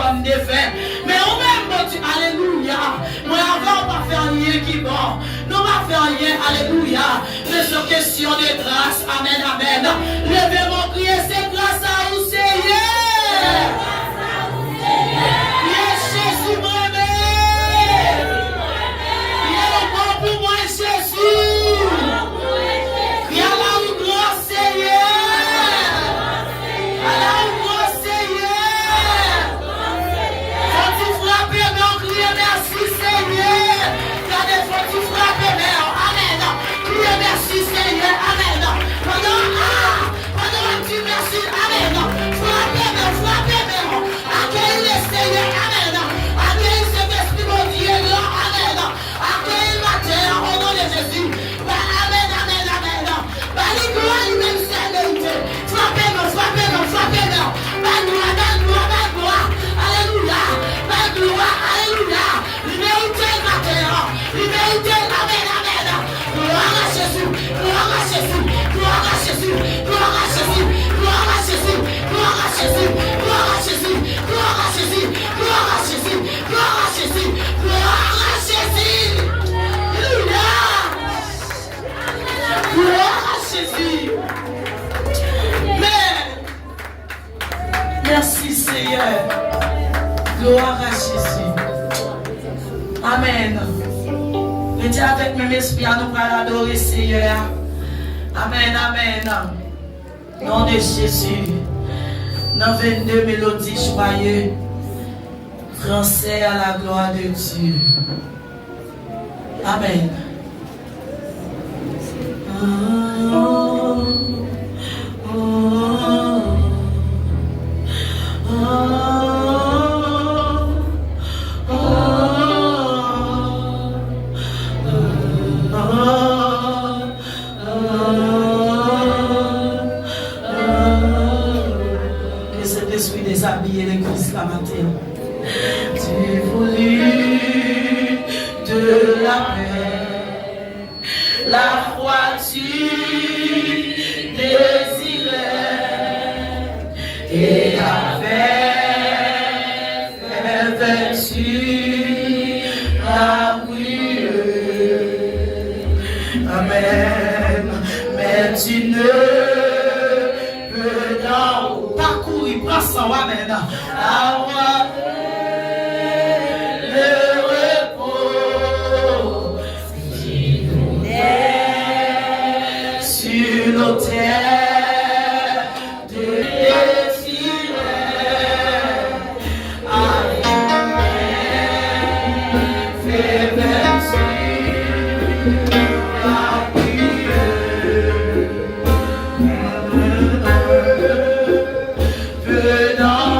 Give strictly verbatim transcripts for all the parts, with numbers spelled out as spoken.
Kòm defen. Men ou menm, Bondye, alelouya. Mwen avè w pa fè anyen ki bon. Nou pa fè anyen, alelouya. Men se yon kesyon de gras, amèn, amèn. Leve men w, kriye, se gras a ou, Seyè. Ye Jezi, mwen menm. Ye ou bon pou mwen, Jezi. Ye ala ou gran, Seyè. Ala ou gran, Seyè. Fò w ti frape men w, kriye mèsi, Seyè. Gade, fò w ti frape men w. Amèn. Kriye mèsi, Seyè. Amèn. Pandan, ah, pandan w ap di mèsi, amèn. Frape men w, frape men w. Akeyi Lesenyè, amèn. Akeyi Sentespri Bondye la, amèn. Akeyi l maten an, o non de Jezi. Ba, amèn, amèn, amèn. Ba li glwa li menm sèl merite. Frape men w, frape men w, frape men w. Ba l glwa, ba l glwa, ba l glwa. Alelouya. Ba l glwa, alelouya. Li merite l maten an. Li merite l, amèn, amèn. Glwa a Jezi, glwa a Jezi, glwa a Jezi, glwa a Jezi. Alelouya. Glwa a Jezi. Men, mèsi, Seyè. Glwa a Jezi. Amèn. Rete avèk menm espri a, nou pral adore Seyè a. Amèn, amèn. Non de Jezi. Nan vennde melodi jwaye, Transfè a la glwa de Dye. Amèn. Ke Sentespri dezabiye legliz la maten an. Tu voulus de la paix, la foi tu désirais, et avec ferveur tu as prié. Amen. Mais tu ne peux pas kouri, pran san w, amèn. Avoir le repos sur l'autel de tes yeux. Amen. Fais merci à Dieu. Venant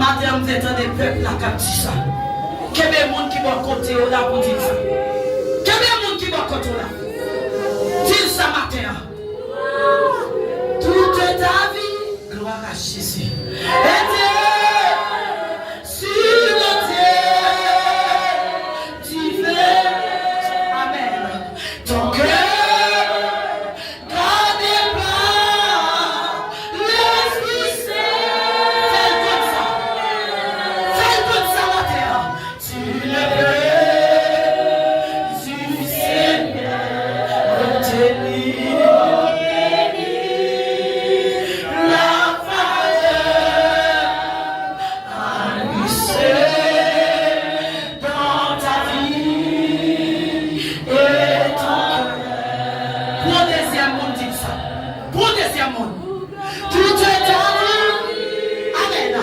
Maten an, m vle tande pèp la k ap di sa. Kenbe moun ki bò kote w la pou di l sa. Kenbe moun ki bò kote w la. Di l sa maten an. Toute ta vie, gloire à Jésus. Et Dieu, sur l'autel, tu veux. Amen. Ton cœur gardé par l'Esprit Saint. Fè l konn sa. Fè l konn sa maten an. Tu ne peux du Seigneur obtenir la faveur à lui seul dans ta vie et ton cœur. Pou yon dezyèm moun di sa. Pou yon dezyèm moun. Toute ta vie. Amen.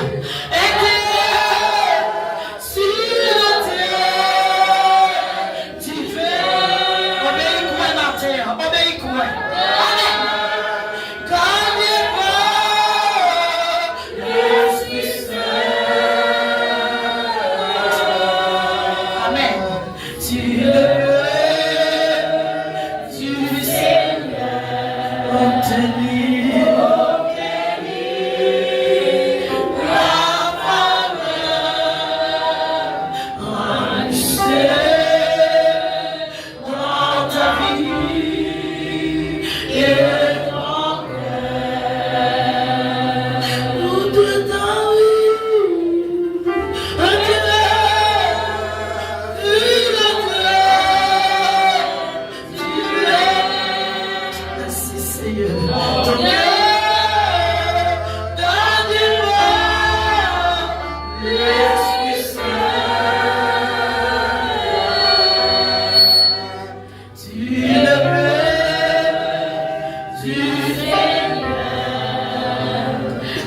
Et que si l'autel divin, obeyi kou w maten an, obeyi kou w. Amen. Gardé par l'Esprit Saint. Amen. Tu ne peux du Seigneur obtenir la faveur, un seul dans ta vie et ton cœur. Toute ta vie, un cœur, une terre. Merci, Seigneur. Ton cœur donné par l'Esprit Saint. Tu ne peux du Seigneur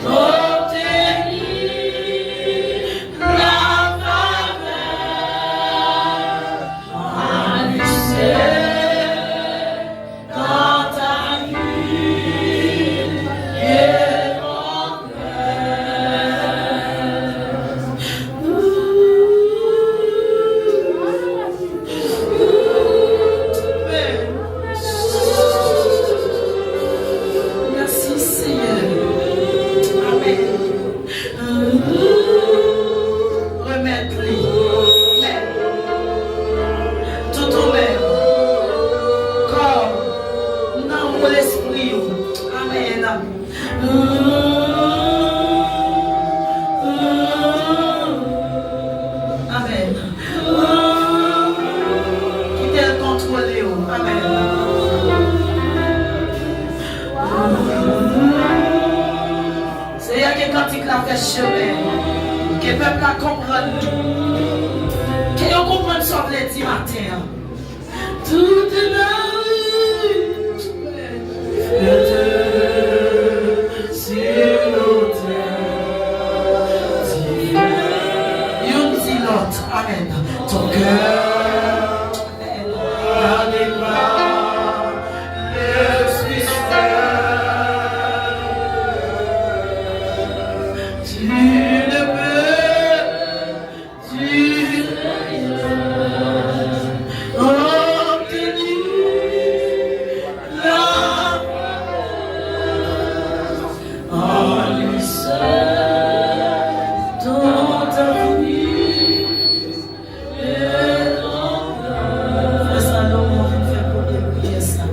obtenir la faveur. Dans ta vie et ton cœur. Merci, Seigneur. Amen. Remèt li. Men. Tout ou menm. Kò w. Nanm ou, lespri w. Amen. Amen. Kite l kontwole w. Amen. Seyè, ke kantik la fè chemen. Ke pèp la konprann. Ke yo konprann sa w vle di maten an. Toute la vie, fête sur l'autel divin. Youn di lòt, amen. Ton cœur. Amen. Gardé par l'Esprit Saint, tu ne peux, tu ne peux obtenir la grâce en lui seul dans ta vie. Frè Salomon vin fè premye priyè sa.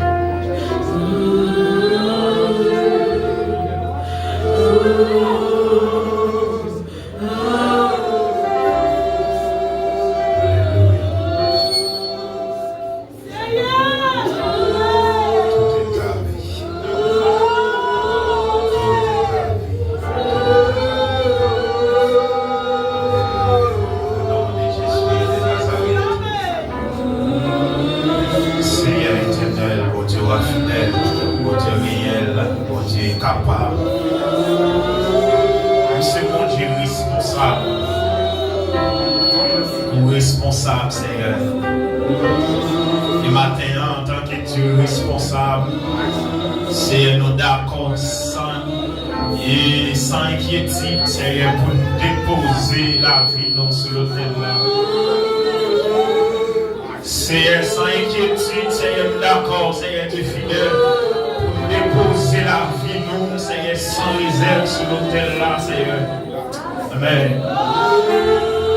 Senyè Etènèl, Bondye w a fidèl, Bondye reyèl, Bondye kapab. Ou se Bondye responsab. Ou responsab, Senyè. E maten an, antanke Dye responsab, Senyè, nou dakò san E san enkyetid, Senyè, pou n depoze lavi nou sou lotèl la. Seyè, san enkyetid, Senyè, m dakò, Senyè Dye fidèl, pou n depoze lavi nou, Senyè, san rezèv sou lotèl la, Senyè. Amèn.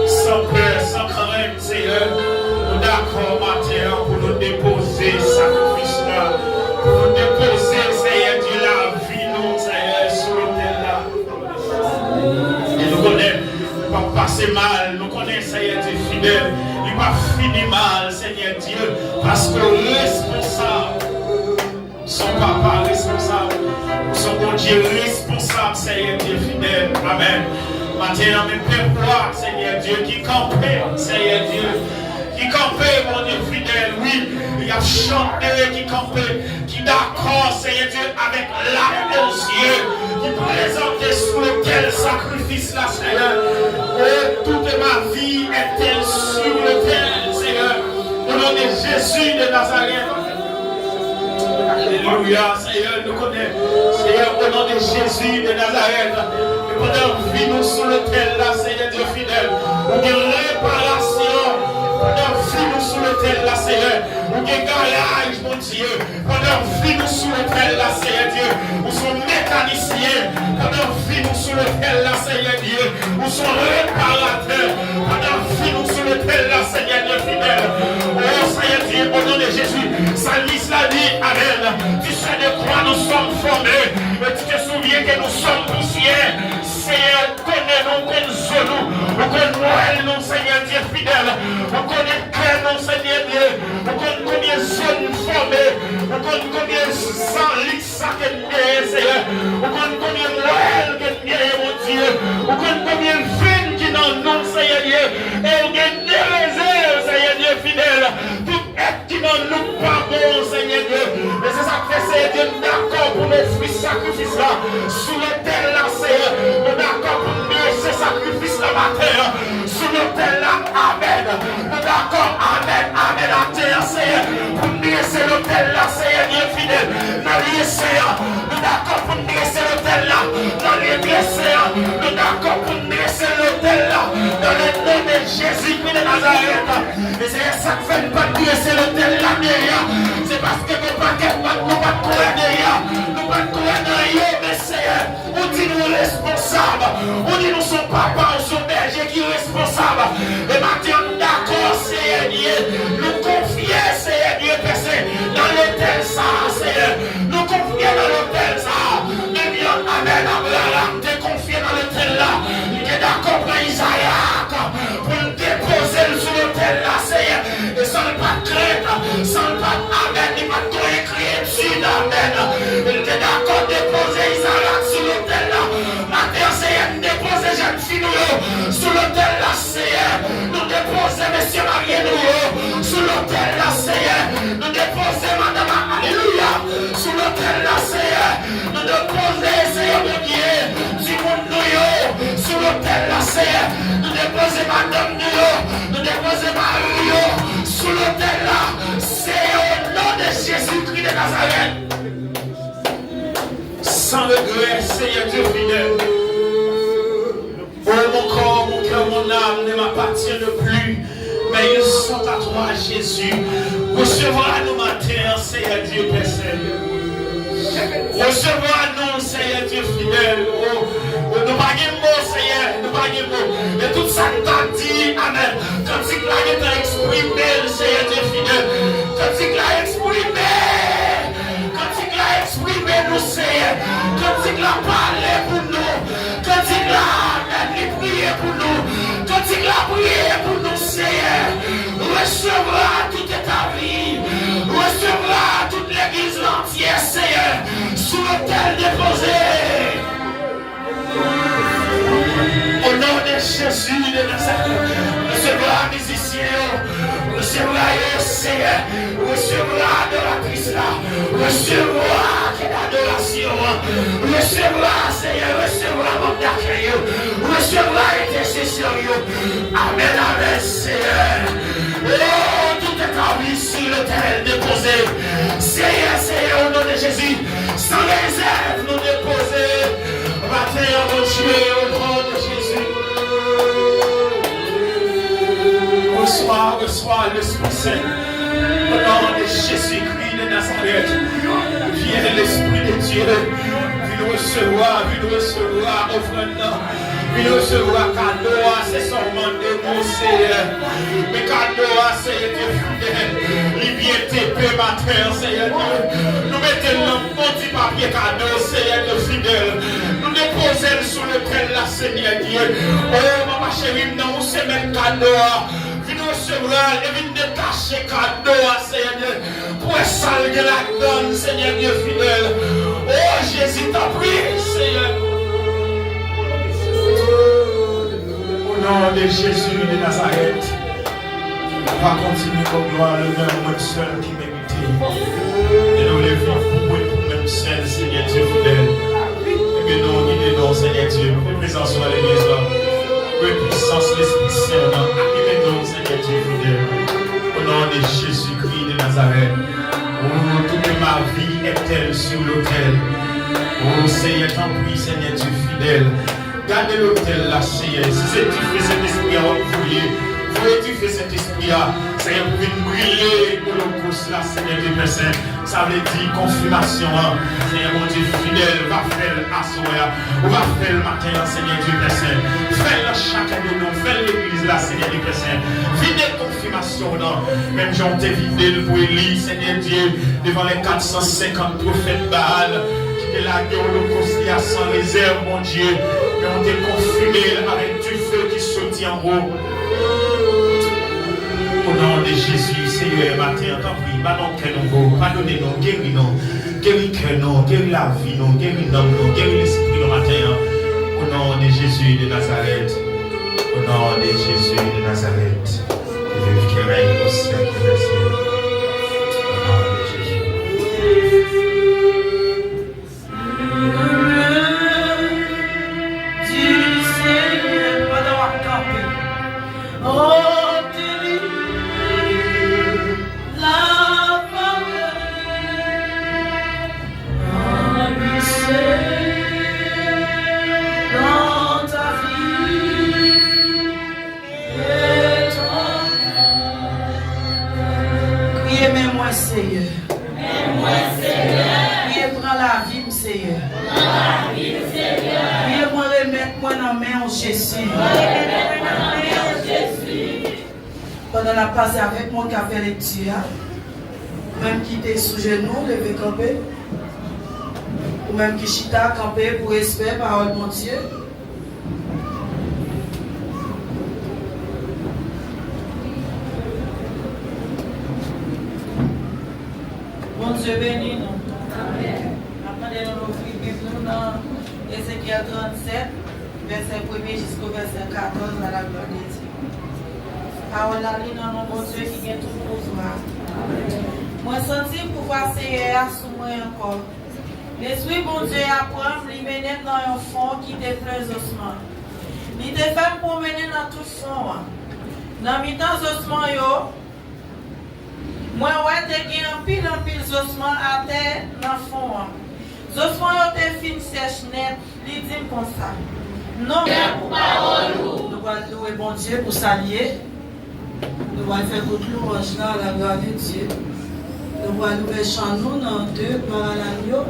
San pè, san krent, Seyè, nou dakò maten an pou nou depoze sakrifis la, pou nou depoze, Seyè Dye, lavi nou, Seyè, sou lotèl la. E nou konnen, nou p ap pase mal, nou konnen, Seyè Dye fidèl, li p ap fini mal, Seyè Dye, paske w responsab. Ou se yon papa responsab. Ou se yon Bondye responsab, Senyè Dye fidèl. Amèn. Maten an, men pèp ou a, Senyè Dye, ki kanpe, Senyè Dye, ki kanpe, Bondye fidèl, wi, y ap chante, ki kanpe, ki dakò, Senyè Dye, avèk lame o zye, ki prezante sou lotèl sakrifis la, Senyè. Oh, toute ma vie est-elle sur l'autel, Seigneur. Au nom de Jésus de Nazareth. Alelouya, Seyè, nou konnen, Seyè, o non de Jezi de Nazarèt, e pandan vi nou sou lotèl la, Seyè Dye fidèl, ou gen reparasyon, pandan vi nou sou lotèl la, Seyè, ou gen garaj, Bondye, pandan vi nou sou lotèl la, Seyè Dye, ou se yon mekanisyen, pandan vi nou sou lotèl la, Seyè Dye, ou se yon reparatè, pandan vi nou sou lotèl la, Seyè Dye fidèl. O Seyè Dye, o non de Jezi, salmis la di, amèn. Tu sais de quoi nous sommes formés, et tu te souviens que nous sommes poussière. Seyè, ou konnen nou, ou konn zo nou, ou konn mwèl nou, Seyè Dye fidèl. Ou konnen kè nou, Seyè Dye. Ou konn konbyen zo n fòme, ou konn konbyen san lit sa ke n genyen, Seyè. Ou konn konbyen mwèl ke n genyen, Bondye. Ou konn konbyen venn ki nan nou, Seyè Dye. E ou gen de rezèv, Seyè Dye fidèl. Tout èt ki nan nou pa bon, Seyè Dye. E se sa k fè, Seyè Dye, n dakò pou n ofri sakrifis la sou lotèl la, Seyè. Nou dakò pou n drese sakrifis la maten an. Sou lotèl la, amèn. Nou dakò, amèn, amèn, atè an, Seyè, pou n drese lotèl la, Seyè Dye fidèl, nan lye sen an. Nou dakò pou n drese lotèl la, nan lye sen an. Nou dakò pou n drese lotèl la, dans le nom de Jésus-Christ de Nazareth. E Seyè, sa k fè n pa t drese lotèl la deyò, se paske gen pakèt nòt nou pa t kwè deyò, nou pa t kwè nan yo, men Seyè, ou di nou responsab. Ou di nou se yon papa, ou se yon bèje ki responsab. E maten an, nou dakò, Seyè Dye. Nou konfye, Seyè Dye, pèse nan lotèl sa a, Seyè. Nou konfye nan lotèl sa a. Menm yon amèn Abraram te konfye nan lotèl la. Li te dakò pran Izarak pou l depoze l sou lotèl la, Seyè. E san l pa t krent, san l pa t amèn, li pa t gen enkyetid, amèn. Li te dakò depoze Izarak sou lotèl la. Maten an, Seyè, n depoze jèn fi nou yo sou lotèl la, Seyè. Nou depoze mesye marye nou yo sou lotèl la, Seyè. Nou depoze madanm, alelouya, sou lotèl la, Seyè. Nou depoze, Seyè Bondye, timoun nou yo sou lotèl la, Seyè. Nou depoze madanm nou yo, nou depoze mari yo sou lotèl la, Seyè, o non de Jezikri de Nazarèt. Sans regret, Seigneur Dieu fidèle. Oh mon corps, mon cœur, mon âme ne m'appartiennent plus, mais ils sont à toi, Jésus. Resevwa nou maten an, Seyè Dye Pè Sèl. Resevwa nou, Seyè Dye fidèl. Oh, oh, nou pa gen mo, Seyè, nou pa gen mo. E tout sa n ta di, amèn. Kantik la gentan eksprime l, Seyè Dye fidèl. Kantik la eksprime. Kantik la eksprime nou, Seyè. Kantik la pale pou nou. Kantik la, amèn, li priye pou nou. Kantik la priye pou nou, Seyè. Resevwa tout ta vi. Resevwa tout legliz la antyè, Seyè, sou lotèl depoze. O non de Jezi de Nazarèt, resevwa mizisyen yo, resevwa yo, Seyè, resevwa adoratris la, resevwa kèt adorasyon an, resevwa, Seyè, resevwa manm dakèy yo, resevwa entèsesyon yo. Amèn, amèn, Seyè. Oh, tout est en vie sur l'autel déposé. Seyè, Seyè, o non de Jezi, san rezèv nou depoze. Dieu, au nom de Jésus. Reçois, reçois l'Esprit Saint. Au nom de Jésus-Christ de Nazareth. Viens, l'Esprit de Dieu. Vin resevwa, vin resevwa ofrann nan. Vin resevwa kado a, se sa w mande nou, Seyè. Men kado a, Seyè Dye fidèl, li byen tepe maten an, Seyè Dye. Nou mete l nan fon ti papye kado, Seyè Dye fidèl. Nou depoze l sou lotèl la, Seyè Dye. O, papa cheri m nan, ou se mèt kado a. Vin resevwa l e vin detache kado a, Seyè Dye. Pou wè sa l gen ladan l, Seyè Dye fidèl. O, Jezi, tanpri, Seyè. Au nom de Jésus de Nazareth, va kontinye ba w glwa, lonè, ou menm sèl ki merite. E nou leve pou mwen, pou menm sèl, Seyè Dye fidèl. Enben non, gide non, Seyè Dye. Fè prezans ou nan legliz la. Fè pwisans Lespri Sen nan. Anime non, Seyè Dye fidèl. Au nom de Jésus-Christ de Nazareth. Oh, toute ma vie est-elle sur l'autel. Oh, Seyè, tanpri, Seyè Dye fidèl. Gade lotèl la, Seyè. Si se dife Sentespri a w ap voye, voye dife Sentespri a, Seyè, pou vin brile olokos la, Seyè Dye Pè Sen. Sa vle di konfimasyon an. Seyè Bondye fidèl va fè l aswè a. Ou va fè l maten an, Seyè Dye Pè Sen. Fè l nan chak de nou. Fè l legliz la, Seyè Dye Pè Sen. Vide konfimasyon w nan. Menm jan w te vide l pou Eli, Seyè Dye, devan lè kat san senkant pwofèt Baal ki te lage olokos li a san rezèv, Bondye, men w te konfime l avèk dife ki soti anwo. O non de Jezi, Seyè, maten an, tanpri, ba nou kè nouvo, padone nou, geri nou, geri kè nou, geri lavi nou, geri nanm nou, geri lespri nou maten an. O non de Jezi de Nazarèt. O non de Jezi de Nazarèt. Viv ki règne au siècle des siècles. O non de Jezi. Di Senyè pandan w ap kanpe. Obtenu la faveur, ambitieux dans ta vie. Kriye, men mwen, Seyè. Men mwen, Seyè. Kriye, pran lavi m, Seyè. Pran lavi m, Seyè. Kriye, mwen remèt mwen nan men w, Jezi. Mwen remèt mwen nan men w, Jezi. Pandan n ap pase avèk moun k ap fè lekti a, ou menm ki te sou jenou, leve kanpe. Ou menm ki chita, kanpe pou respè pawòl Bondye. Bondye beni nou. Amèn. N ap mande nou louvri Bib nou nan Ezekyèl trannsèt, vèsè premye jisko vèsè katòz, à la gloire de Dieu. Pawòl la li nan non Bondye ki gen tout pouvwa. Mwen santi pouvwa Seyè a sou mwen ankò. Lespri Bondye a pran m, li mennen m nan yon fon ki te plen zosman. Li te fè m pwomennen nan tout fon an. Nan mitan zosman yo, mwen wè te gen anpil, anpil zosman atè nan fon an. Zosman yo te fin sèch nèt. Li di m konsa, non. Pou pawòl ou. Nou pral louwe Bondye pou sa l ye. Nou pral fè tout lwanj la, la gloire de Dieu. Nou pral ouvè chan nou nan de Gloire à l'Agneau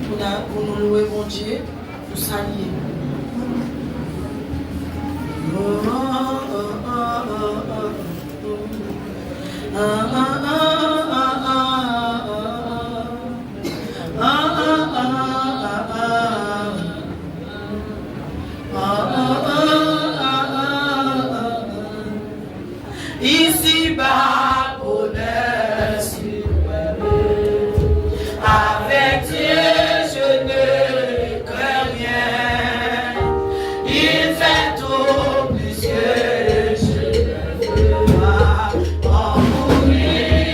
pou na, pou nou louwe Bondye pou sa l ye. Ici-bas, bonheur suprême. Avec Dieu, je ne crains rien. Il fait tout plus que je ne peux voir. En pour lui,